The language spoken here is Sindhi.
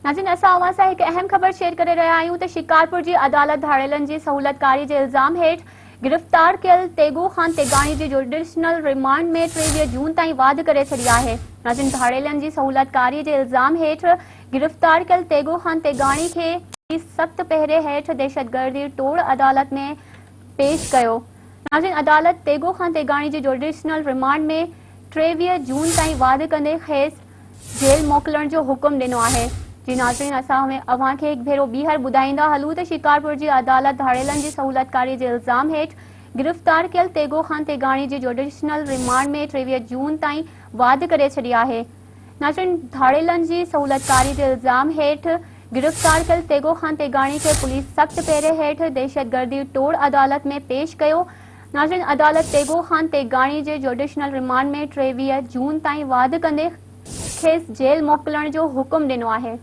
ناظرين اسان اوهان سان هڪ اهم خبر شيئر ڪري رهيا آهيون ته شڪارپور جي عدالت ڌاڙيلن جي سهولتڪاري جي الزام هيٺ گرفتار ڪيل تيغو خان تيغاڻي جي جوڊيشنل ريمانڊ ۾ 23 جون تائين واڌ ڪري ڇڏي آهي. ناظرين ڌاڙيلن جي سهولتڪاري جي الزام هيٺ گرفتار ڪيل تيغو خان تيغاڻي کي سخت پهري هيٺ دهشتگردي ٽوڙ عدالت ۾ پيش ڪيو. ناظرين عدالت تيغو خان تيغاڻي جي جوڊيشنل ريمانڊ ۾ 23 جون تائين واڌ ڪندي کيس جيل موڪلڻ جو حڪم ڏنو آهي. جي ناظرين اسان اوهان کي هڪ ڀيرو ٻيهر ٻڌائيندا هلون ته شڪارپور جي عدالت ڌاڙيلن جي سهولتڪاري جي الزام هيٺ گرفتار ڪيل تيغو خان تيغاڻي جي جوڊيشنل ريمانڊ ۾ 23 جون تائين واڌ ڪري ڇڏي آهي. ناظرين ڌاڙيلن جي سهولتڪاري جي الزام هيٺ گرفتار ڪيل تيغو خان تيغاڻي کي پوليس سخت پهري هيٺ دهشتگردي ٽوڙ عدالت ۾ پيش ڪيو. ناظرين عدالت تيغو خان تيغاڻي جي جوڊيشنل ريمانڊ ۾ 23 جون تائين واڌ ڪندي کيس جيل موڪلڻ جو حڪم ڏنو آهي.